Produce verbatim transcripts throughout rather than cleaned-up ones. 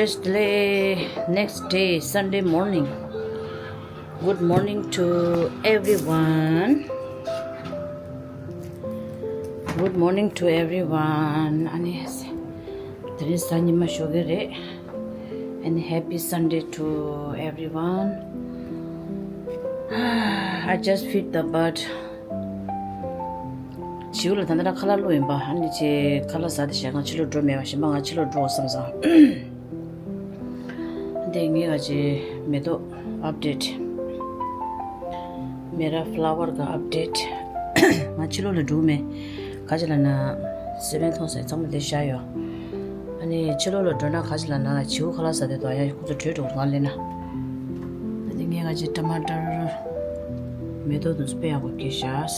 Yesterday, next day, Sunday morning. Good morning to everyone. Good morning to everyone. ཨ་ནི་དེ་རིང་གཟའ་ཉི་མ་ཞོགས་ཀས་རེད། And happy Sunday to everyone. I just feed the bird. བྱིའུ་ལ་ད་ལྟ་ཁ་ལག་བླུགས་ཡིན་པ། ཨ་ནི་ཅེ་ཁ་ལག་ཟ་དེ་བྱས། ང་ཕྱི་ལོགས་འགྲོ་མེད་པ། གཞན་པ་ང་ཕྱི་ལོགས་འགྲོ་བསམ་སོང་། འདི་ངས་ག་ཅེ་མེ་ཏོག་update. མེ་ར་flower ག་update. ང་ཕྱི་ལོགས་ལ་འགྲོ་མེད། ག་ཅེ་ལབ་ན་སེ་བན་ཐོང་ཟེར་ཚང་མ་དེ་བཞག་ཡོད། ཨ་ནི་ཕྱི་ལོགས་ལ་འགྲོ་ན་ག་ཅེ་ལབ་ན་བྱིའུ་ཁ་ལག་ཟ་དེ་དོ་ཡང་ཁོ་ཚོ་བྲོས་འགྲོ་ང་ལེན་ན། ཨ་ནི་ངས་ག་ཅེ་ཊ་མ་ཊར་མེ་ཏོག་དེ་ཚོ་དཔེ་ཡག་པོ་སྐྱེས་ཤག།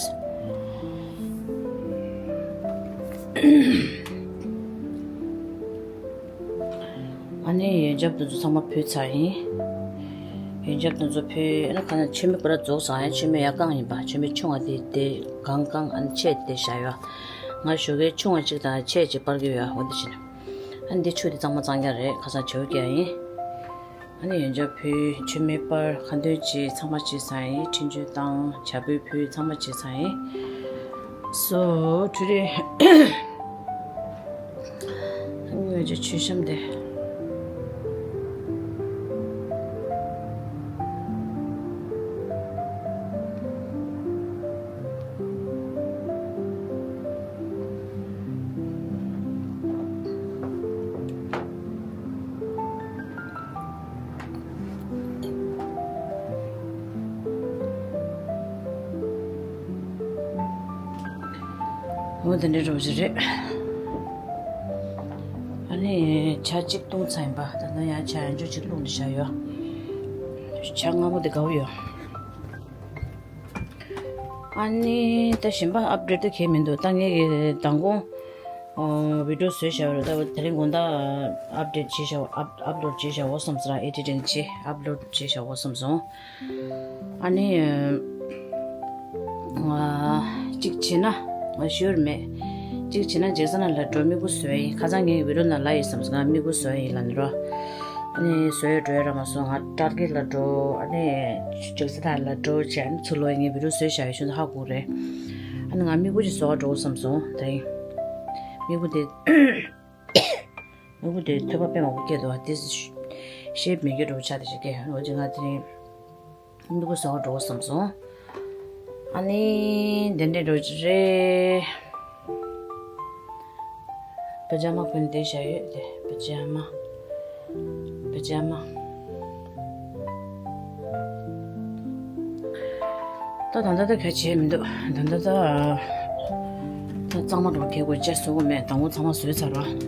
ཨ་ནི་ཡོན་ཆབ་དེ་ཚོ་ཚང་མ་ཕུལ་ཚར་ཡིན། ཡོན་ཆབ་དེ་ཚོ་ཕུལ། ཨ་ནི་ག་ན་མཆོད་མེ་པར་རྫོགས་སོང་། ཡང་མཆོད་མེ་ཡར་བཀང་ཡིན་པ། མཆོད་མེ་ཆུང་བ་དེ་དེ་གང་བཀང་། ཨ་ནི་ཆེ་དེ་བཞག་ཡོད། ང་ཞོགས་ཀས་ཆུང་བ་གཅིག་དང་ཆེ་གཅིག་པར་གྱི་ཡོད། འོ་འདི་བྱས་ན། ཨ་ནི་འདི་ཆུ་དེ་གཙང་མ་གཙང་རྐྱང་རེད། ཁ་སང་བྱེའུ་བཀལ་ཡིན། ཨ་ནི་ཡོན་ཆབ་ཕུལ། མཆོད་མེ་པར། ཁ་འདོན་བྱས། ཚང་མ་བྱས་ཚར་ཡིན། འཕྲིན་བཅོལ་བཏང་། བྱ་ཕོ་ཕུལ། ཚང་མ་བྱས་ཚར་ཡིན། སོ་ཁྲུ་རེ། ངོས་ཀྱི་མཆོད་བཤམས་དེ། འོ་དེ་འདྲའི་རོ་ཞིག་རེད། ཨ་ནི་ཇ་གཅིག་བཏུང་ཚར་ཡིན་པ། ད་ལྟ་ཡང་ཇ་ཡང་ཅུང་ཅིག་བླུགས་ནས་བཞག་ཡོད། ཇ་མངར་པོ་དེ་དགའ་བོ་ཡོད། ཨ་ནི་ད་གཞན་པ་ཨབ་ཌེཊ་དེ་གས་མི་འདུག། ད་ངས་ཀྱི་མདང་དགོང་ཨོ་བི་ཌི་ཡོ་བཟོས་བཞག་རེད། ད་དེ་རིང་དགོང་དག་ཨབ་ཌེཊ་བྱས་བཞག། ཨབ་ཨབ་ལོཌ་བྱས་བཞག་འོ་བསམ་སོང་། ཨེ་ཌི་ཊིང་བྱས་ཨབ་ལོཌ་བྱས་བཞག་འོ་བསམ་སོང་། ཨ་ནི་ཨ་གཅིག་བྱས་ན་ང་ཤོར་མེད། གཅིག་བྱས་ན་ཇེག་སན་ལ་འགྲོ། སྨྱུ་གུ་བཟོས་ཡིན། ཁ་སང་ངས་བི་ཌི་ཡོ་ནང་ལབ་ཡོད་བསམ་སོང་། ང་སྨྱུ་གུ་བཟོས་ཡིན་ལབ་ནས་རོ། ཨ་ནི་བཟོ་ཡ་འགྲོ་ཡ་ར་མ་སོང་། ང་ཊར་ཀེ་ལ་འགྲོ། ཨ་ནི་ཇེག་སན་ལ་འགྲོ་བྱས། ཨ་ནི་ཚུར་ལོག་ཡིན། ངས་བི་ཌི་ཡོ་བཟོས་བཞག་ཡོད་ཤོད་ཧ་གོ་རེད། ཨ་ནི་ང་སྨྱུ་གུ་ཅིག་བཟོ་བ་འགྲོ་བསམ་སོང་། དེ་རིང་སྨྱུ་གུ་དེ་སྨྱུ་གུ་དེ་ཐོད་པ་དཔེ་མང་པོ་སྐྱེས་འདུག། ཨ་དེ་ཤེས་མི་སྐྱེ་འགྲོ་ཆ་དེ་ཞིག་སྐྱེས། འོ་ཅི་ང་དེ་རིང་སྨྱུ་གུ་བཟོ་བ་འགྲོ་བསམ་སོང་། ཨ་ནི་འདི་འདྲའི་འགྲོ་ཅི་རེད། པ་ཇ་མ་གོན་བསྡད་བཞག་ཡོད་དེ། པ་ཇ་མ། པ་ཇ་མ། ད་ད་ལྟ་ད་ག་བྱས་མི་འདུག། ད་ལྟ་ད་ད་གཙང་མ་འགྲོ་གི་དགོས་ཅེས་བཟོ་གི་མེད། དང་པོ་ཚང་མ་བཟོས་ཚར་ར།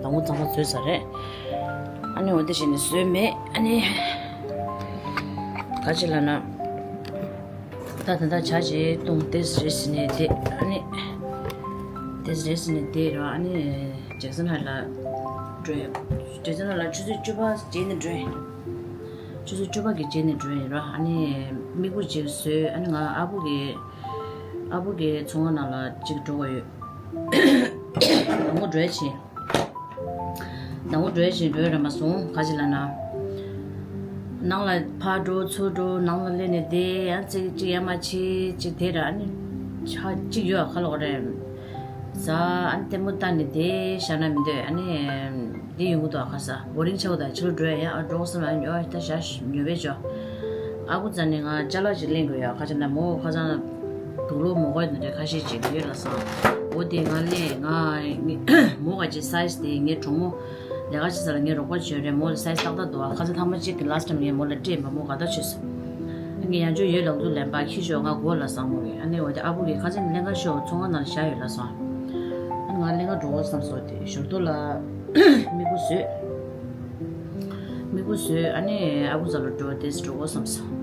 དང་པོ་ཚང་མ་བཟོས་ཚར་རེད། ཨ་ནི་འོ་དེ་བྱས་ནས་བཟོས་མེད། ཨ་ནི་ག་ཅི་ལབ་ན། ད་ད་ལྟ་ཇ་ཅིག་བཏུང་། དེ་རེ་ཟིན་ནས་བསྡད། ཨ་ནི་དེ་རེ་ཟིན་ནས་བསྡད་ར། ཨ་ནི་ཇེག་སན་ཧ་ལ་འགྲོ་ཡ། ཇེག་སན་ཧ་ལ་ཆུ་ཚོད་བཅུ་པ་རྗེས་ནས་འགྲོ་ཡ། ཆུ་ཚོད་བཅུ་པ་གི་རྗེས་ནས་འགྲོ་ཡ་ར། ཨ་ནི་སྨྱུ་གུ་ཅིག་བཟོས། ཨ་ནི་ང་ཨ་བུ་གི་ཨ་བུ་གི་ཚོང་ཁང་ནང་ལ་ཅིག་འགྲོ་གི་ཡོད། ང་འགྲོ་ཡ་ཕྱིན། ནང་འགྲོ་བཞིན་འགྲོ་ར་མ་སོང་། ག་ཅི་ལབ་ན། ནང་ལ་ཕར་འགྲོ་ཚུར་འགྲོ། ནང་ལ་སླེབས་ནས་བསྡད། ཡང་ཅིག་ཅིག་ཡར་མར་ཕྱིན་ཅིག་དེ་ར། ཨ་ནི་ཆ་གཅིག་ཡོད་ཨ། ཁ་ལོག་རེད་ཟ། ཨ་ནི་ལྟད་མོ་ལྟ་ནས་བསྡད་བཞག་ན་མི་འདོད། ཨ་ནི་འདི་ཡོང་གི་འདུག་ཨ། ཁ་ས་བོ་རིང་ཆགས་འདུག། ཕྱི་ལོགས་འགྲོ་ཡ། ཡང་ཨ་འགྲོ་བསམ་ཨ་ཉོ་ད་བཞག་ཉོ་བས་ཅོ། ཨ་ཁུ་རྩ་ནས་ང་ཅ་ལག་ཅིག་ལེན་དགོས་ཡ། ཁ་ཅིག་ན་མོ་ཁ་སང་དུག་ལོག་མོ་གོ་ཡ་འདི་འདྲ་ཁ་ཤས་ཅིག་ཡོད་ལ་སོང་། འོ་དེ་ང་ལེན། ང་མོ་ག་ཅིག་སའི་ཛི་དེ་ངའི་གྲོགས་མོ་ལས་ཀ་བྱེད་ས་ལ་ངའི་རོགས་པ་བྱོས་རེད། མོ་ལ་སའི་ཛི་ཏག་ཏག་འདུག་ཨ། ཁ་སང་ཐེངས་མ་གཅིག་གི་ལ་སི་ཊི་ཊའིམ་ངས་མོ་ལ་སྤྲད་པ་མོ་དགའ་ཐག་ཆོད་སོང་། ངས་ཡང་བསྐྱར་ཡོད་ལབ་འདུག་ལན་པ་ཁྱི་ཤོག་ང་དགོས་ལ་བསམ་མོ་གིས། ཨ་ནི་འོ་དེ་ཨ་བུ་གིས་ཁ་སང་ལེན་ག་ཤོག་ཚོང་ཁང་ནང་ལ་བཞག་ཡོད་ལ་སོང་། ཨ་ནི་ང་ལེན་ག་འགྲོ་དགོས་བསམ་སོང་། དེ་ཞོར་དུ་ལ་སྨྱུ་གུ་བཟོས། སྨྱུ་གུ་བཟོས། ཨ་ནི་ཨ་བུ་རྩ་ལ་འགྲོ་དེས་འགྲོ་དགོས་བསམ་སོང་།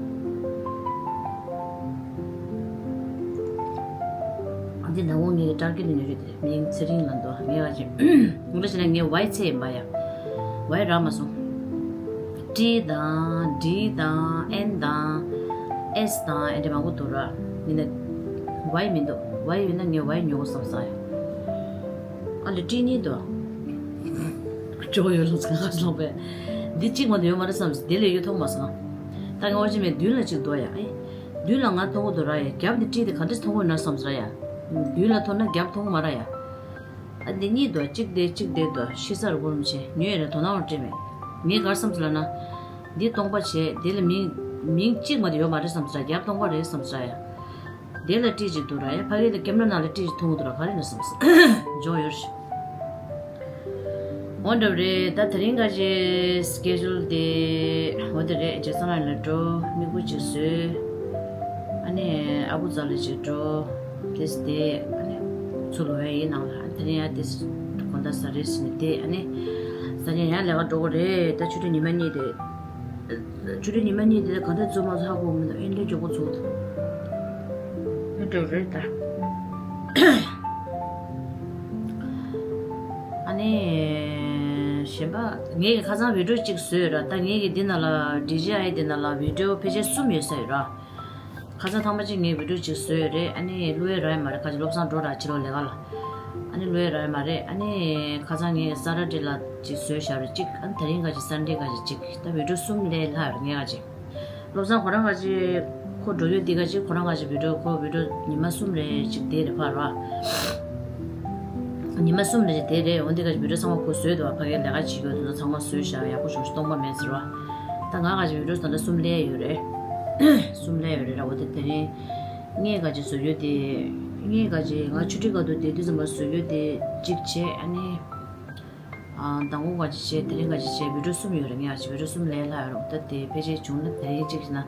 ཨ་འདི་ནང་ངོ་ངའི་ཊར་ཀེ་ལ་ཉོ་རྒྱུ་དེ་མིང་ཚེ་རིང་ལ་འདུག། ངའི་བ་ཅིག་ངུ་ལ་བྱས་ན་ངའི་ཝའི་ཚེ་ཡིན་པ་ཡ། ཝའི་རག་མ་སོང་། ཊི་དང་ཌི་དང་ཨེན་དང་ཨེས་དང་ཨེ་འདྲ་མང་པོ་འདུག་ར། ཡིན་ན་ཝའི་མི་འདུག། ཝའི་ཡོད་ན་ངའི་ཝའི་ཉོ་དགོས་བསམ་སོང་ཡ། ཨ་ལེ་ཊི་གཉིས་འདུག། ཇོ་ཡོད་ལ་ཚང་ཁ་སོང་པས། འདི་གཅིག་མ་གཏོགས་ཡོད་མ་རེད་བསམ། དེ་ལས་ཡོད་མཐོང་མ་སོང་། ད་ངས་འོ་ཅི་མེད་མདུན་ལ་གཅིག་འདུག་ཡ། ཨེ། མདུན་ལ་ང་མཐོང་གི་འདུག་ར་ཡ། རྒྱབ་འདི་ཊི་དེ་ག་འདྲས་མཐོང་གི་ཡོད་ན་བསམ་ཟེར་ཡ། མདུན་ལ་མཐོང་ན་རྒྱབ་མཐོང་གི་མ་ར་ཡ། ཨ་འདི་གཉིས་འདུག་གཅིག་དེ་གཅིག་དེ་འདུག་ཤི་ས་རུ་གོ་རུམ་ཆེ་ཉོས་ཡ་ར་དོ་སྣང་བ་སྤྲད་མེད། ངས་གར་བསམ་ཟེར་ལ་ན། འདི་སྟོང་པ་བྱས་དེ་ལ་མིང་མིང་གཅིག་མ་གཏོགས་ཡོད་མ་རེད་བསམ་ཟེར་རྒྱབ་སྟོང་པ་རེད་བསམ་ཟེར་ཡ། དེ་ལ་ཊི་ཅིག་འདུག་ར་ཡ། ཕ་གི་ལ་ཀེམ་ར་ནང་ལ་ཊི་ཅིག་མཐོང་གི་འདུག་ར་ག་རེ་ན་བསམ་ཟེར། ཇོ་ཡོད་ཤི། འོ་འདྲ་བ་རེད། ད་དེ་རིང་ཁ་ཅིག་སི་ཀེ་ཇུལ་དེ་འོ་དེ་རེད། ཇེ་སང་ལ་ལ་འགྲོ། མིག་གུ་ཅིག་བཟོས། ཨ་ནི་ཨ་ཁུ་རྩ་ལ་ཅིག་འགྲོ། དེ་སི་དེ་ཨ་ནི་ཚུར་ལོག་ཡ་ཡིན་ནང་ལ། ཨ་དེ་རིང་ཡ་དེ་སི་དགོང་དག་ཟ་རེས་ནི་དེ་ཨ་ནི་ཟ་རེས་ཡང་ལས་ཀ་འགྲོ་གི་རེད། ད་ཆུ་ཚོད་ཉི་མ་གཉིས་དེ། ཆུ་ཚོད་ཉི་མ་གཉིས་དེ་ག་འདྲ་རྫོགས་མ་རྫོགས་ཧ་གོ་མི་འདུག་ཨེ་འདྲའི་མགྱོགས་པོ་རྫོགས་འདུག་ཨེ་འདྲ་རེད་ད། ཨ་ནི། གཞན་པ། ངས་ཀྱི་ཁ་སང་བི་ཌིའོ་གཅིག་བཟོས་ཡོད་ར། ད་ངས་ཀྱི་འདི་ནང་ལ་ཌི་ཇེ་ཨའི་འདི་ནང་ལ་བི་ཌིའོ་ཕལ་ཆེར་གསུམ་ཡོད་ས་ཡོད་ར། ཁ་སང་ཐེངས་མ་གཅིག་ངས་བི་ཌིའོ་གཅིག་བཟོས་ཡོད་རེད། ཨ་ནི་བླུག་ཡས་རག་ཡོད་མ་རེད། ཁ་ཅིག་བློ་བཟང་འགྲོ་ར་ཕྱི་ལོགས་ལས་ཀ་ལ། ཨ་ནི་བླུག་ཡས་རག་ཡོད་མ་རེད། ཨ་ནི་ཁ་སང་ངས་ས་ཊར་ཌེ་ལ་གཅིག་བཟོས་བཞག་རེད་གཅིག་ཨ་ནི་དེ་རིང་ཁ་ཅིག་སན་ཌེ་ཁ་ཅིག་གཅིག་ད་བི་ཌིའོ་གསུམ་ལས་སླ་ཡོད་རེད་ངས་ཁ་ཅིག་བློ་བཟང་ཁོ་རང་ག་ཅིག་ཁོ་འགྲོ་ཡུལ་འདི་ག་ཅིག་ཁོ་རང་ག་ཅིག་བི་ཌིའོ་ཁོ་བི་ཌིའོ་ཉི་མ་གསུམ་རེ་ཅིག་དེ་རེ་ཕར་ར། ཉི་མ་གསུམ་རེ་ཅིག་དེ་རེ་འོ་འདི་ག་ཅིག་བི་ཌིའོ་ཚང་མ་ཁོ་བཟོས་འདུག་ཕ་གིར་ལས་ཀ་བྱེད་ཡོད་དུས་ཚང་མ་བཟོས་བཞག་ཡག་པོ་བྱུང་སྟོང་པ་མེད་ཟེར་བ། ད་ང་ག་ཅིག་བི་ཌིའོ་ད་ལྟ་གསུམ་ལས་ཡོད་རེད། གསུམ་ལས་ཡོད་རེད་ར། འོ་དེ་དེ་རིང་ངས་ག་ཅིག་བཟོ་ཡུལ་དེ་ངས་ག་ཅིག་ང་ཆུ་ཊི་ག་དུ་དེ་དུས་ཙམ་པ་བཟོ་ཡུལ་དེ་གཅིག་བྱས་ཨ་ནི། ཨ། མདང་དགོང་ག་ཅིག་བྱས་དེ་རིང་ག་ཅིག་བྱས་བི་ཌིའོ་གསུམ་ཡོད་རེད། ངས་ཨ་ཅིག་བི་ཌིའོ་གསུམ་ལས་སླ་ཡོད་རེད། ད་དེ་ཕལ་ཆེར་བྱུང་ན་དེ་རིང་གཅིག་བྱས་ན་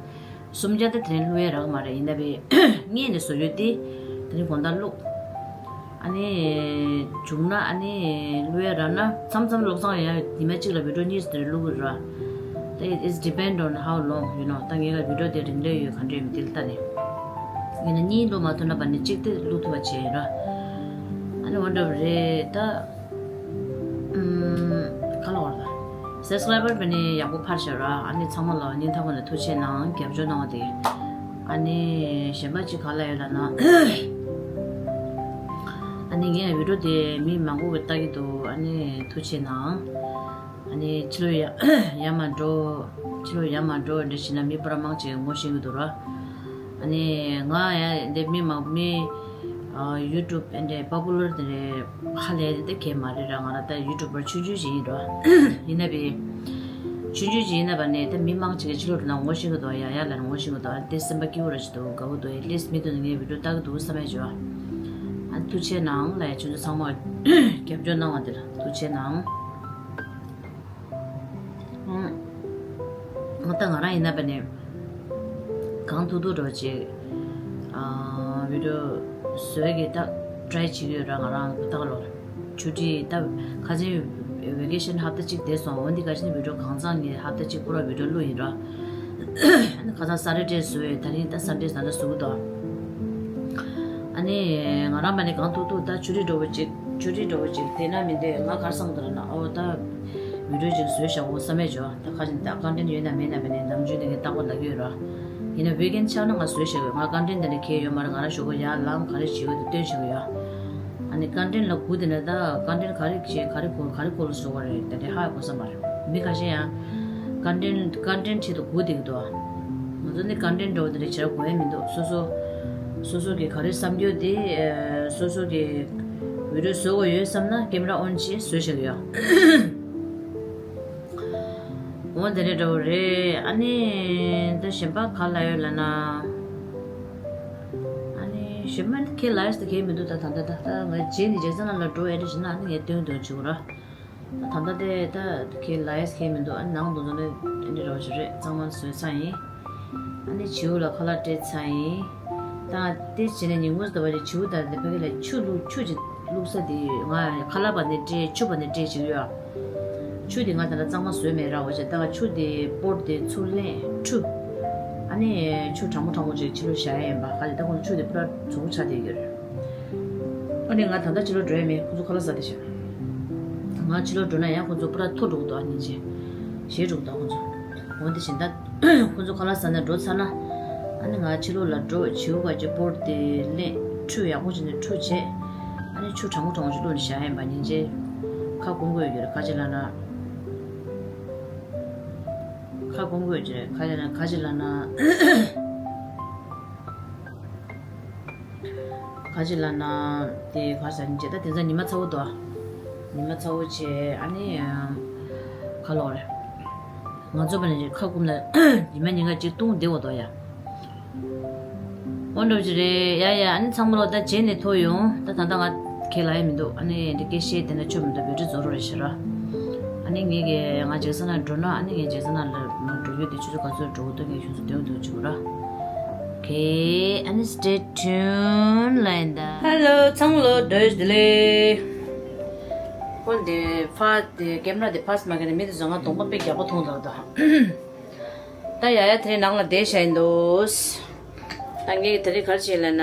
གསུམ་ཆ་དེ་དེ་རིང་བླུག་ཡས་རག་མ་རེད། ཡིན་ན་བས་ངས་ནས་བཟོ་ཡོད་དེ་དེ་རིང་དགོང་དག་བླུག་ཨ་ནི་བྱུང་ན་ཨ་ནི་བླུག་ཡས་རག་ན་མཚམས་མཚམས་བློ་བཟང་ཡང་ཉི་མ་གཅིག་ལ་བི་ཌིའོ་གཉིས་དེ་རིང་བླུག་གི་རེད་ར། ད་it's depend on how long you know ད་ངས་ལ་བི་ཌིའོ་དེ་རིང་ལས་ཡོད་ག་འདྲ་ཡོད་མི་དེ་ལ་ལྟ་ནས་ཡིན་ན་གཉིས་བླུག་མ་ཐུབ་ན་བ་ནི་གཅིག་དེ་བླུག་ཐུབ་པ་བྱས་ཡོད་ར། ཨ་ནི་འོ་འདྲ་བ་རེད་ད། ཨུམ། ག་ལ་བར་ལ། སབ་སི་ཀ་རའི་བར་བས་ནི་ཡག་པོ་ཕར་བཞག་ར། ཨ་ནི་ཚང་མ་ལ་སྙིང་ཐག་པ་ནས་ཐུགས་རྗེ་གནང་རྒྱབ་སྐྱོར་གནང་བ་དེ། ཨ་ནི་གཞན་པ་ཅིག་ག་ལ་ཡོད་ལ་ན། ཨ་ནི་ངས་བི་ཌིའོ་དེ་མི་མང་པོ་གི་ལྟ་གི་འདུག་ཨ་ནི་ཐུགས་རྗེ་གནང་། ཨ་ནི་ཕྱི་ལོགས་ཡ་ཡར་མར་འགྲོ། ཕྱི་ལོགས་ཡར་མར་འགྲོ་འདྲ་བྱས་ན་མི་པར་མང་ཆེ་ངོ་ཤེས་ཀྱི་འདུག་ར། ཨ་ནི་ང་ཡ་འདི་མི་མང་མི་ཨ་ཡུ་ཊུབ་འདི་འདྲའི་པོ་པུ་ལར་འདི་འདྲའི་ཧ་ལས་འདི་གས་མ་རེད་ར། ང་ར་ད་ཡུ་ཊུབ་པར་ཆུང་ཆུང་ཞིག་ཡིན་ར། ཡིན་ན་བི་ཆུང་ཆུང་ཞིག་ཡིན་ན་བ་ནས་ད་མི་མང་ཆེ་གི་ཕྱི་ལོགས་འགྲོ་ན་ངོ་ཤེས་ཀྱི་འདུག་ཡ་ཡ་ལ་ངོ་ཤེས་ཀྱི་འདུག་ཨ་འདི་སེམས་པ་སྐྱིད་པོ་ར་ཞིག་འདུག་དགའ་པོ་འདུག་ཨེ་ལིས་མི་དུ་ནི་ངའི་བི་ཌིའོ་ལྟ་གི་འདུག་བསམ་ཡ་བྱོས། ཨ་ཐུགས་རྗེ་གནང་ལ་ཡ་ཁྱོད་ཚོ་ཚང་མ་རྒྱབ་སྐྱོར་གནང་བ་འདི་ལ་ཐུགས་རྗེ་གནང་། ང་ད་ང་རང་ཡིན་ན་བ་ནས་གང་ཐུབ་ཐུབ་འགྲོ་ཅིག་ཨ་བི་ཌིའོ་བཟོས་གི་ད་ཊི་རའི་བྱེད་ཀྱི་ཡོད་ར། ང་རང་ད་ག་ལོར་ཆུ་ཊི་ད་ཁ་སང་ཝེ་ཀེ་ཤན་ཧབ་ཏ་གཅིག་བསྡད་སོང་། འོན་ཏེ་ཁ་སང་བི་ཌིའོ་གང་ཚང་ངས་ཧབ་ཏ་གཅིག་པུ་ར་བི་ཌིའོ་བླུགས་ཡིན་ར། ཁ་སང་ས་ཊར་ཌེ་བཟོས། ད་རིང་ད་སན་ཌེ་ད་ལྟ་བཟོ་གི་འདུག་ཨ་ནི་ང་རང་མ་ནས་གང་ཐུབ་ཐུབ་ད་ཆུ་ཊི་འགྲོ་བ་ཅིག་ཆུ་ཊི་འགྲོ་བ་ཅིག་བསྡད་ན་མི་འདོད། ང་གར་སོང་དུས་ན་ཨོ་ད་བི་ཌིའོ་ཅིག་བཟོས་བཞག་གོ་བསམ་མེད་བྱོས། ད་ཁ་ཅིག་ད་ཀོན་ཊེན་ཡོད་ན་མེད་ན་མེད་ནས་ནམ་རྒྱུན་ནས་ངས་རྟག་པར་ལབ་ཀྱི་ཡོད་ར། ཡིན་ན་ཝིག་ཨེན་ཆགས་ན་ང་བཟོས་བཞག་ཡོད། ང་ཀོན་ཊེན་དེ་འདྲ་གལ་ཡོད་མ་རེད། ང་རང་ཞོགས་པ་ཡར་ལངས་ག་རེ་བྱེད་ཡོད་དེ་སྟོན་བཞག་ཡོད། ཨ་ནི་ཀོན་ཊེན་ལ་སྒུག་དེ་ནས་ད་ཀོན་ཊེན་ག་རེ་བྱེད་ག་རེ་གོ་ག་རེ་གོ་ལ་བཟོ་བ་རེད་དེ་འདྲ་ཧ་གོ་ས་མ་རེད། མི་ཁ་ཤས་ཡང་ཀོན་ཊེན་ཀོན་ཊེན་ཆེད་དུ་སྒུག་བསྡད་ཀྱི་འདུག་ང་ཚོ་ནི་ཀོན་ཊེན་འདྲ་བོ་དེ་འདྲ་བྱེད་དགོས་ཡ་མི་འདུག་སོ་སོ་སོ་སོ་གི་ག་རེ་བསམ་རྒྱུ་དེ་སོ་སོ་གི་བི་ཌིའོ་བཟོ་དགོས་ཡོད་བསམ་ན་ཀེམ་ར་ཨོན་བྱས་བཟོས་བཞག་ཡོད། འོ་དེ་འདྲ་འདྲ་བོ་རེད། ཨ་ནི་ད་གཞན་པ་ག་ལ་ཡོད་ལ་ན། ཨ་ནི་གཞན་པ་ནི་ཁྱེད་ལ་ཡོད་ས་གས་མི་འདུག་ད་ད་ད་ད་ད་ང་རྗེས་ནས་རྗེས་ཚང་ལ་འགྲོ་ཨེ་འདྲ་བྱེད་ན་ཨ་ནི་ངས་སྟོན་སྟོན་བྱེད་དགོས་ར། ད་ད་ལྟ་དེ་ད་ཁྱེད་ལ་ཡོད་ས་གས་མི་འདུག་ཨ་ནི་ནང་དུ་འཛུལ་ནས་ཨེ་འདྲ་འདྲ་བོ་ཞིག་རེད། གཙང་མ་བཟོས་ཚར་ཡིན། ཨ་ནི་བྱིའུ་ལ་ཁ་ལག་སྤྲད་ཚར་ཡིན། ད་དེ་བྱས་ནས་ཉིན་གུང་ཟླ་བ་རེ་བྱིའུ་དང་དེ་ཕ་གི་ལ་ཆུ་བླུག་ཆུ་ཅིག་བླུག་ས་དེ་ང་ཁ་ལག་པ་ནས་སྤྲད་ཆུ་པ་ནས་སྤྲད་ཅིག་ཡོད། ཆུ་དེ་ང་ད་ལྟ་གཙང་མ་བཟོས་མེད་ར། འོ་ཅག་ད་ང་ཆུ་དེ་སྤོར་དེ་ཚུར་ལེན་འཁྲུ། ཨ་ནི་ཆུ་གྲང་མོ་གྲང་མོ་ཅིག་ཕྱི་ལོགས་བཞག་ཡ་ཡིན་པ་ག་ལ་ད་ཁོང་ཚོ་ཆུ་དེ་པུ་ར་རྫོགས་ཆགས་བསྡད་ཡོད་རེད། ཨ་ནི་ང་ད་ལྟ་ཕྱི་ལོགས་འགྲོ་ཡ་མེད། ཁོང་ཚོ་ཁ་ལག་ཟ་བསྡད་ཤག་ང་ཕྱི་ལོགས་འགྲོ་ན་ཡང་ཁོང་ཚོ་པུ་ར་ཐོ་འགྲོ་གི་འདུག་ཨ་ནི་ཅེ་ཞེ་འགྲོ་གི་འདུག་ཁོང་ཚོ། འོན་ཏེ་གཞན་དག་ཁོང་ཚོ་ཁ་ལག་ཟ་ནས་འགྲོ་ཚར་ན། ཨ་ནི་ང་ཕྱི་ལོགས་ལ་འགྲོ་བྱིའུ་ག་ཅིག་སྤོར་ཏེ་ལེན་འཁྲུ་ཡག་པོ་བྱས་ནས་འཁྲུ་བྱས། ཨ་ནི་ཆུ་གྲང་མོ་གྲང་མོ་ཅིག་བླུགས་ནས་བཞག་ཡིན་པ་ཉིན་ཅེ་ཁ་སྐོམ་གི་ཡོད་རེད། ག་ཅི་ལ་ན། ཁ་སྐོམ་དགོས་ཀྱི་རེད། ཁ་ཅིག་ལ་ཁ་ཅིག་ལ་ན། ཁ་ཅིག་ལ་ན། དེ་ག་ཟེར་ནི་བྱས། ད་དེང་སང་ཉི་མ་ཚ་བོ་འདུག་ཉི་མ་ཚ་བོ་བྱས། ཨ་ནི་ག་ལོག་རེད། ང་ཚོ་བ་ནི་ཁ་སྐོམ་ལ་ཉི་མ་ཉིན་ག་གཅིག་བཏུང་བསྡད་འོ་འདུག་ཡ། འོ་འདྲ་བོ་ཅིག་རེད་ཡ། ཡ། ཨ་ནི་ཚང་མ་ལོ་ད་རྗེས་ནས་ཐོ་ཡོང་། ད་ད་ལྟ་ང་ཁས་ལ་ཡ་མི་འདུག་ཨ་ནི་འདི་སྐད་བཤད་དེ་འདྲ་ཆོ་མི་འདུག་བེད་སྤྱོད་རྫོགས་རོགས་རེད་ཤི་ར། ཨ་ནི་ངས་གི་ང་ཇེག་སན་ལ་འགྲོ་ན། ཨ་ནི་ངས་ཇེག་སན་ལ་མ་འགྲོ་རྒྱུ་དེ་ཆུ་ཚོད་ག་ཚོད་འགྲོ་གི་འདུག་ངས་ཁྱོད་ཚོ་སྟོན་འདུག་ཅིག་ར། Okay, and stay tuned, Linda. Hello, ཚང་མ་ལོ་བཀྲ་ཤིས་བདེ་ལེགས། ཁོ་འདི་ཕ་དེ་ཀེམ་ར་དེ་ཕ་སི་མ་གི་ནས་མི་དེ་ཚོ་ང་གདོང་པ་དཔེ་རྒྱགས་པོ་མཐོང་འདུག་ད། ད་ཡ་ཡ་དེ་རིང་ནང་ལ་བསྡད་བཞག་ཡིན་འདུག་ད་ངས་དེ་རིང་ག་རེ་བྱས་ལབ་ན།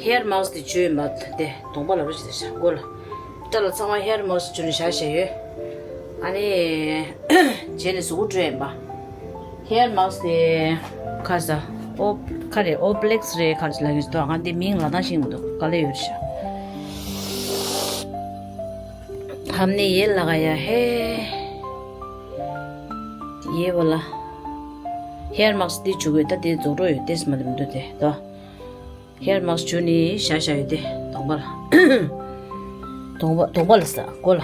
ཧེར་མཱ་སི་དེ་བྱུགས་ཡིན་པ་དེ་གདོང་པ་ལ་རོ་ཞིག་དེ་བཞག་མགོ་ལ། སྐྲ་ལ་ཚང་མ་ཧེར་མཱ་སི་བྱུགས་ནས་བཞག་བཞག་ཡོད། ཨ་ནི། རྗེས་ནས་གཟུགས་པོ་བཀྲུས་ཡིན་པ། ཧེར་མཱ་སི་དེ། ཁ་ས། ཨོ། ཁ་རེད། ཨོ་པི་ལེགས་རེད། ཁ་ལ་གི་ཏོ། ང་འདི་མིང་ལ་ད་ཤེས་མི་འདུག་ག་ལེ་ཡོད་ཤག་ཧམ་ནི་ཡེ་ལ་ག་ཡ་ཧེ། ཡེ་བ་ལ། ཧེར་མཱ་སི་འདི་བྱུགས་ཡོད། ད་དེ་རྫོགས་འགྲོ་ཡོད། ཏེས་མ་དེ་མི་འདུག་དེ་ཏོ། ཧེར་མཱ་སི་བྱུགས་ནི་བཞག་བཞག་ཡོད་དེ་གདོང་པ་ལ། གདོང་པ་གདོང་པ་ལ་ས་མགོ་ལ།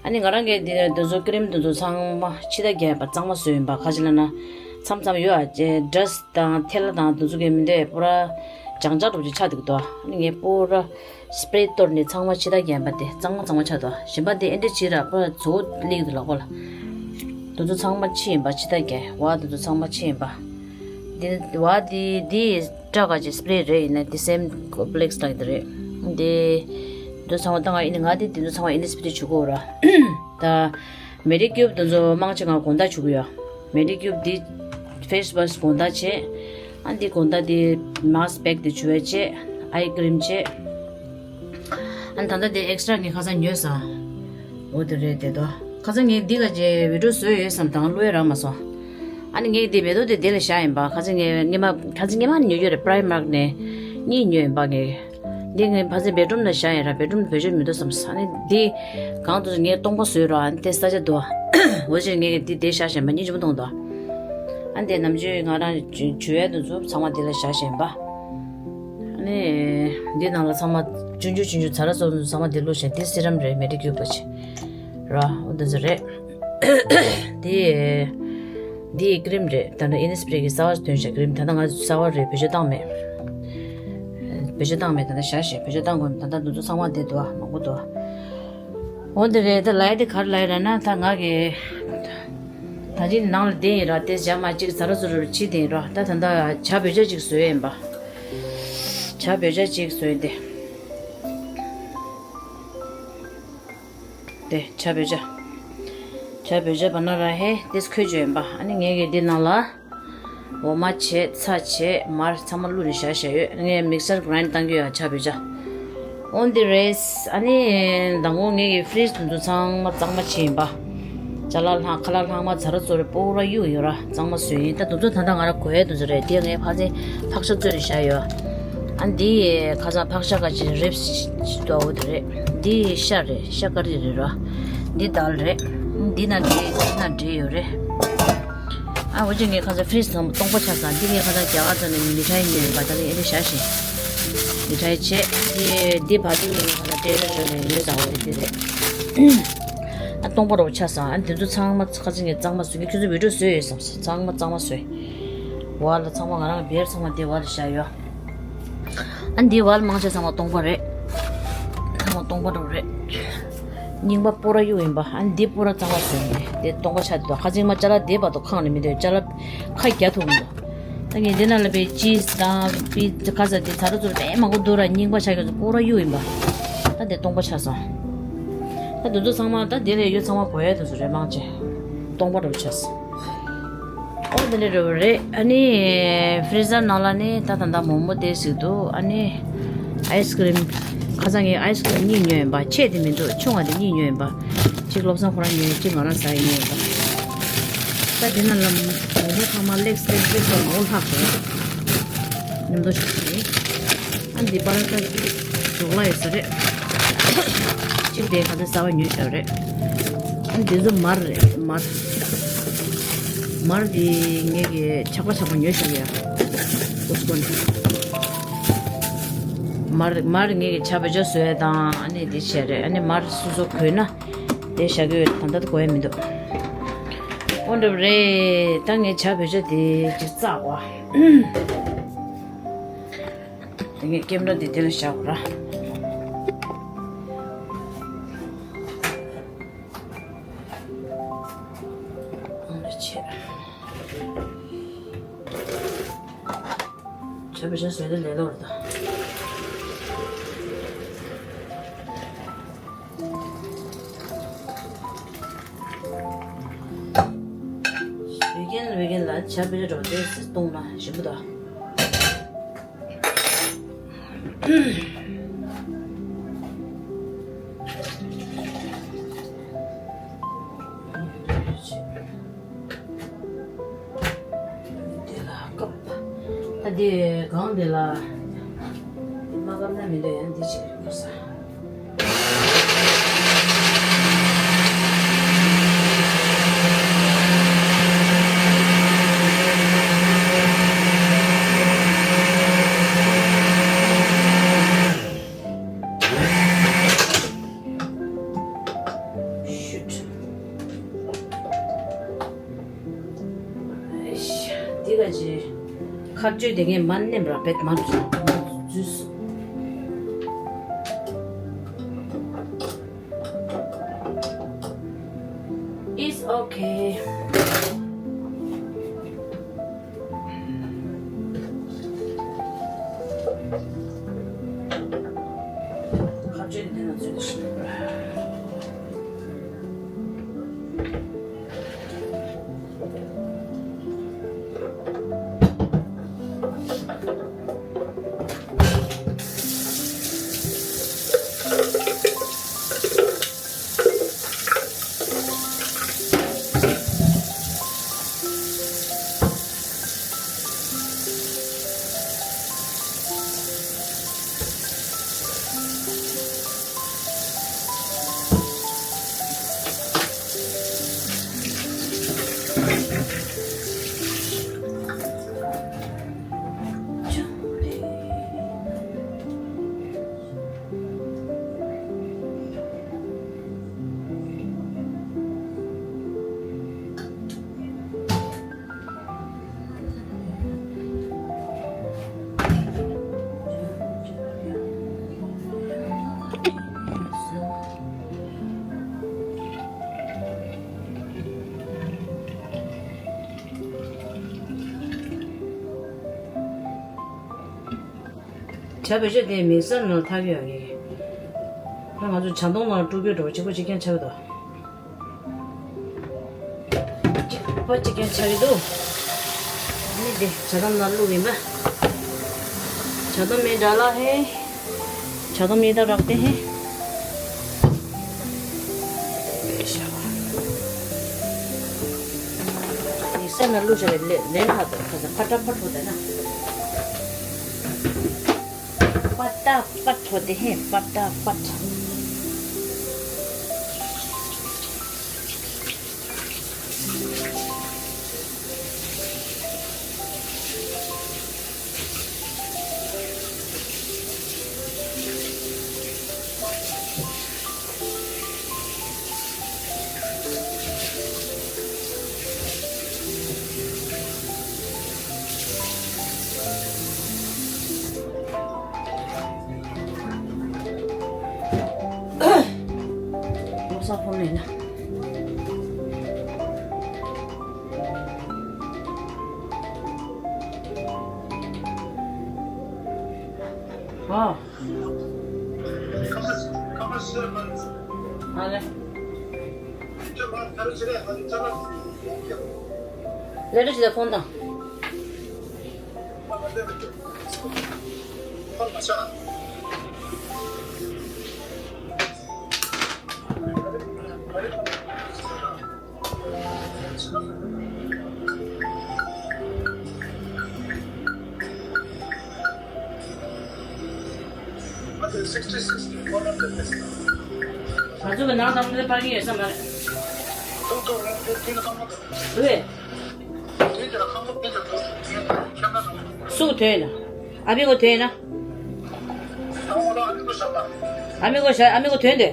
ཨ་ནི་ང་རང་གི་འདི་འདི་ཚོ་ཀི་རིམ་འདི་ཚོ་ཚང་མ་ཕྱི་ད་རྒྱ་ཡིན་པ་གཙང་མ་བཟོས་ཡིན་པ། ག་ཅི་ལབ་ན། མཚམས་མཚམས་ཡོད་ཨ། ཌ་སི་ཊི་དང་ཐལ་བ་དང་འདི་ཚོ་གི་མི་འདུག་པུ་ར་ལྗང་ལྗང་འདྲ་བོ་ཅིག་ཆགས་འདུག་དོ། ཨ་ནི་ངས་པུ་ར་སི་པི་རེ་གཏོར་ནས་ཚང་མ་ཕྱི་ད་རྒྱ་ཡིན་པ་དེ་གཙང་མ་གཙང་མ་ཆགས་འདུག་གཞན་པ་དེ་ཨེ་འདྲ་ཅིག་ར་པུ་ར་བཙོག་སླེབས་འདུག་ལག་པ་ལ། འདི་ཚོ་ཚང་མ་ཕྱི་ཡིན་པ། ཕྱི་ད་རྒྱ་བ་འདི་ཚོ་ཚང་མ་ཕྱི་ཡིན་པ། འདི་བ་འདི་འདི་སྐྲ་ག་ཅིག་སི་པི་རེ་རེད། ཡིན་ན་འདི་སེམ་ཀོམ་པི་ལེགས་ལྟ་གི་འདི་རེད། འདི་འདི་ཚང་མ་ད་ང་ཡིན་ན་ང་འདི་འདི་ཚོ་ཚང་མ་ཨེ་ནི་སི་པི་དེ་བྱུག་གོ་ར། ད་མེ་ཌི་ཀིའུབ་འདི་ཚོ་མང་ཆེ་ང་དགོང་དག་བྱུག་གི་ཡོད། མེ་ཌི་ཀིའུབ་འདི་ཕེ་སི་ཝ་ཤི་དགོང་དག་བྱས། ཨ་འདི་དགོང་དག་འདི་མཱ་སི་པེག་འདི་བྱུག་ཡ་བྱས། ཨའི་ཀི་རིམ་བྱས། ཨ་ནི་ད་ལྟ་དེ་ཨེག་སི་ཊ་ར་ངས་ཁ་སང་ཉོས་སོང་། འོ་དེ་རེད་དེ་དོ། ཁ་སང་ངས་འདི་ག་ཅེ་བི་ཌི་ཡོ་བཟོས་ཡོད་བསམ་དང་བླུགས་ཡ་རག་མ་སོང་། ཨ་ནི་ངས་འདི་མེ་ཏོག་དེ་དེ་ལ་བཞག་ཡིན་པ། ཁ་སང་ངས་སྔས་མ་ཁ་སང་སྔས་མ་ནས་ཉོས་ཡོད་རེད། པི་རའི་མཱར་ཊི་ནས་གཉིས་ཉོས་ཡིན་པ་ངས། འདི་ངས་ཕ་ཚན་བེད་རུམ་ལ་བཞག་ཡིན་ར། བེད་རུམ་ལ་བེད་སྤྱོད་མི་འདུག་བསམ་སོང་། ཨ་ནི་འདི་གང་དུ་ངས་སྟོང་པ་བཟོས་རོགས། ཨ་ནི་དེ་ས་ཆ་འདུག་འོ་ཅེ་ངས་འདི་དེ་བཞག་བཞག་ཡིན་པ། སྙིང་རྗེ་མོ་མཐོང་འདུག་ཨ་ནི་དེ་ནམ་རྒྱུན་ང་རང་བྱུ་ཡ་དེ་ཚོ་ཚང་མ་འདི་ལ་བཞག་བཞག་ཡིན་པ། ཨ་ནི་འདི་ནང་ལ་ཚང་མ་ཆུང་ཆུང་ཆུང་ཆུང་ཛ་ར་ཙོག་ཙོག་ཚང་མ་འདི་བླུགས་བཞག་འདི་སི་རམ་རེད། མེ་ཌི་ཀིའུབ་གི་ར། འོ་འདི་ཚོ་རེད། འདི་འདི་ཀི་རིམ་རེད། ད་ནི་ཨེ་ནི་སི་པི་རེ་གི་གསར་པ་ཐོན་བཞག་ཀི་རིམ། ད་ལྟ་ང་གསར་པ་རེད། བེད་སྤྱོད་བཏང་མེད། བེད་སྤྱོད་བཏང་མེད། ད་ལྟ་བཞག་བཞག་བེད་སྤྱོད་བཏང་དགོས། ད་ལྟ་འདི་ཚོ་ཚང་མ་འདི་འདུག་མང་པོ་འདུག་འོ་འདི་རེད། ད་ལབ་ཡ་དེ་ག་རེ་ལབ་ཡ་ལབ་ན། ད་ང་གི་ད་རིང་ནང་ལ་བསྡད་ཡིན་ར། དེ་ཇ་མ་གཅིག་ཛ་ར་ཙོག་ཙོག་ཕྱིས་བསྡད་ཡིན་ར། ད་ད་ལྟ་ཇ་བོད་ཇ་གཅིག་བཟོས་ཡིན་པ། ཇ་བོད་ཇ་གཅིག་བཟོས་ཡིན་ཏེ། དེ་ཇ་བོད་ཇ། ཇ་བོད་ཇ་བ་ན་ར་ཧེ་དེ་ཁོལ་བཅུག་ཡིན་པ། ཨ་ནི་ངས་གི་འདི་ནང་ལ་འོ་མ་བྱས། ཚྭ་བྱས། མར་ཚང་མ་བླུགས་ནས་བཞག་བཞག་ཡོད། ངས་མིག་སར་གྷ་རའིན་ཌི་བཏང་གི་ཡོད། ཇ་བོད་ཇ། འོ་འདི་རེད། ཨ་ནི་མདང་དགོང་ངེད་ཀྱི་ཕི་རིཇ་དེ་ཚོ་ཚང་མ་གཙང་མ་བྱས་ཡིན་པ། ཅ་ལག་ལྷང་ཁ་ལག་ལྷང་མ་ཛ་ར་ཙོག་རེ་པོ་ར་གཡུག་ཡོད་ར། གཙང་མ་བཟོས་ཡིན། ད་དེ་ཚོ་ད་ལྟ་ང་ར་གོ་ཡ་དེ་ཚོ་རེད། དེ་ངས་ཕ་ཚན་ཕག་ཤ་བཙོས་ནས་བཞག་ཡོད། ཨ་འདི་ཁ་སང་ཕག་ཤ་ག་ཅི་རིབ་སི་ཅིག་འདུག་འོ་དེ་རེད། འདི་ཤ་རེད། ཤ་ཀ་རི་རེད་ར། འདི་དལ་རེད། འདི་ན་འབྲས། འདི་ན་འབྲས་ཡོད་རེད། ཨ་འོ་ཅེ་ངས་ཁ་སང་ཕི་རིཇ་ཚང་མ་སྟོང་པ་ཆགས་སོང་། འདི་ངས་ཁ་སང་རྒྱ་གར་ཚོ་ནས་མི་ཁྲའི་ཉོས་ཡིན་པ། ད་ནི་ཨེ་འདྲ་བཞག་ཤིང་། མི་ཁྲའི་བྱས། འདི་འདི་བ་འདི་ངས་ཁ་སང་ཏྲེ་ལར་ཚོ་ནས་ཉོས་ཙང་འོ་དེ་འདི་རེད། ཨ་སྟོང་པ་རོ་ཆགས་སོང་། ཨ་འདི་ཚོ་ཚང་མ་ཁ་སང་ངས་གཙང་མ་བཟོས་ཀྱི། ཁྱོད་ཚོ་བི་ཌི་ཡོ་བཟོས་ཡོད་བསམ་སོང་། ཚང་མ་གཙང་མ་བཟོས། བ་ལ་ཚང་མ་ང་རང་གི་བེར་ཚང་མ་འདི་བ་ལ་བཞག་ཡོད། ཨ་འདི་བ་ལ་མང་ཆེ་ཚང་མ་སྟོང་པ་རེད། ཚང་མ་སྟོང་པ་འདྲ་བོ་རེད། རྙིང་པ་པོ་ར་གཡུག་ཡིན་པ། ཨ་འདི་པོ་ར་གཙང་མ་བཟོས་ནས་དེ་སྟོང་པ་ཆགས་འདུག་ཁ་ཅིག་མ་ཅ་ལག་དེ་བར་དུ་ཁེངས་ནས་མི་འདུག་ཅ་ལག་ཁ་རྒྱག་ཐུབ་མི་འདུག་ད་ངས་འདི་ནང་ལ་པའི་ཅིས་དང་པི་ཁ་ས་དེ་ཚ་རུ་ཚུར་དཔེ་མང་པོ་འདུག་ར། རྙིང་པ་ཆགས་ཀྱི་ཚོ་པོ་ར་གཡུག་ཡིན་པ། ད་དེ་སྟོང་པ་ཆགས་སོང་། ད་དེ་ཚོ་ཚང་མ་ད་དེ་ལས་ཡོད་ཚང་མ་གོ་ཡ་དེ་ཚོ་རེད། མང་ཆེ་སྟོང་པ་འདྲ་བོ་ཆགས་སོང་། ཨོ་དེ་འདྲ་རེད་པ་རེད། ཨ་ནི་ཕི་རི་ཛར་ནང་ལ་ནི་ད་ད་ལྟ་མོག་མོག་དེ་ཟིག་འདུག་ཨ་ནི་ཨའི་སི་ཀི་རིམ། ཁ་སང་ངས་ཨའི་སི་ཀི་རིམ་གཉིས་ཉོས་ཡིན་པ། ཆེ་དེ་མི་འདུག་ཆུང་བ་དེ་གཉིས་ཉོས་ཡིན་པ། གཅིག་བློ་བཟང་ཁོ་རང་ཉོས། གཅིག་ང་རང་ཟ་ཡི་ཉོས་ཡིན་པ། ད་དེ་ནང་ལ་མོག་མོག་ཚང་མ་ལེགས་ལེགས་ལེགས་ལེགས་མོག་ལྷག་སོང་། མཉམ་དུ་ཞིག་རེད། ཨ་འདི་པ་ར་ཏ་ཇོག་ལ་ཡོད་ས་རེད། གཅིག་དེ་ག་ཚོད་གསར་པ་ཉོས་བཞག་རེད། ཨ་འདི་ཚོ་མར་རེད། མར། མར་འདི་ངས་ཀྱི་ཆག་པ་ཆག་པ་ཉོས་བཞག་ཡ། ཨོ་སི་ཀོ་ནས། མར་མར་ངས་ཀྱི་ཇ་བེད་སྤྱོད་བཟོས་དང་ཨ་ནི་འདི་བྱས་རེད། ཨ་ནི་མར་སོ་སོ་གོས་ན་དེ་བཞག་གི་ཡོད། ད་ལྟ་དགོས་ཡ་མི་འདུག་འོ་འདྲ་རེད། ད་ངས་ཇ་བེད་སྤྱོད་དེ་ཅིག་བཙགས་པ། དེ་ངས་ཀེམ་ར་འདི་དེ་ལ་བཞག་ར། འོ་འདྲ་བྱས། བྱས་པ་བྱས་བཟོས་ཏེ་ལས་ལོར་དང་། བེ་གན་བེ་གན་ལ་བྱས་པ་བྱས་འགྲོ་དེ་སིས་གཏོང་ན་ཞིམ་པོ་དང་། འདི་ལ་བཀབ། ད་འདི་གང་འདི་ལ་མ་བཀབ་ན་མི་འདོད་ཡང་འདི་བྱེད་དགོས་ས། ཤུད། འདི་ག་ཅི། ཁ་གཅོད་དེ་ངས་མ་ནེམ་ར་བེད་མ་འཛུལ། It's okay. ཁ་ཆེ་འདི་ན་ཚོད་ཤི། ཇ་བེད་སྤྱོད་དེ་མིག་སར་ནང་འཐག་གི་ཡོད་རེད། ད་ང་ཚོ་ཇ་འཐུང་ནང་དཀྲུག་རྒྱུ་འགྲོ་གཅིག་པོ་གཅིག་རྐྱང་ཆགས་ཀྱི་འདུག་གཅིག་པོ་གཅིག་རྐྱང་ཆགས་ཀྱི་འདུག་ཨ་ནི་དེ་ཇ་དམ་ནང་བླུགས་ཡིན་པ། ཇ་དམ་མེ་ཌཱ་ལ་ཧེ། ཇ་དམ་མེ་ད་རག་དེ་ཧེ། མིག་སར་ནང་བླུགས་བྱས་ལས་ལས་ལྷག་ཏུ་ཁ་ས་ཕ་ཏྲ་ཕ་ཁྲོ་དེ་ན། པ་ཏ་པ་ཁྲོ་དེ་ཧེ་པ་ཏ་པ་ཁྲོ། ལོ་སར་ཕོན་ལེན་ན། ཨ། ཨ་ལེ། ལེ་ཏྲ་ཇི་ལ་ཕོན་དང་། ང་ཚོ་གི་ནང་དང་པོ་དེ་པར་གྱི་ཡོད་ས་མ་རེད། ལུས། སུ་ཐོན་ན། ཨ་མི་གོ་ཐོན་ན། ཨ་མི་གོ་ཤ་ཨ་མི་གོ་ཐོན་ཏེ།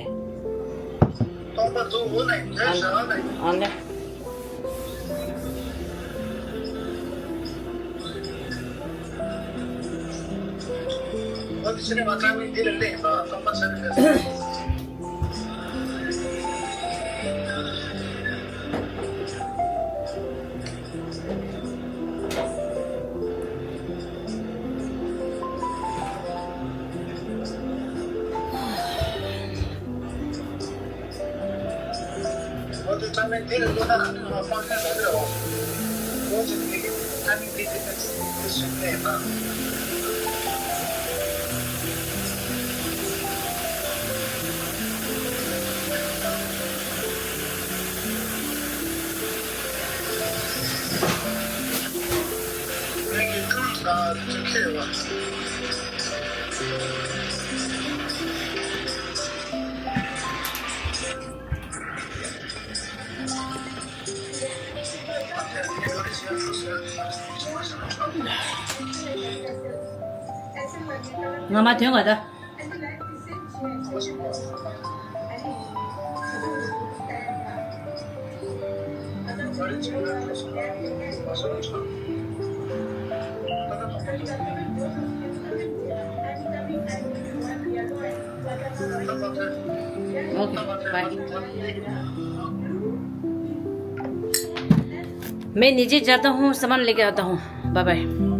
ཨ་ལེ། ང་མ་ཐོན་ག་ད། Okay, bye. मैं नीचे जाता हूँ, सामान लेके आता हूँ। Bye bye.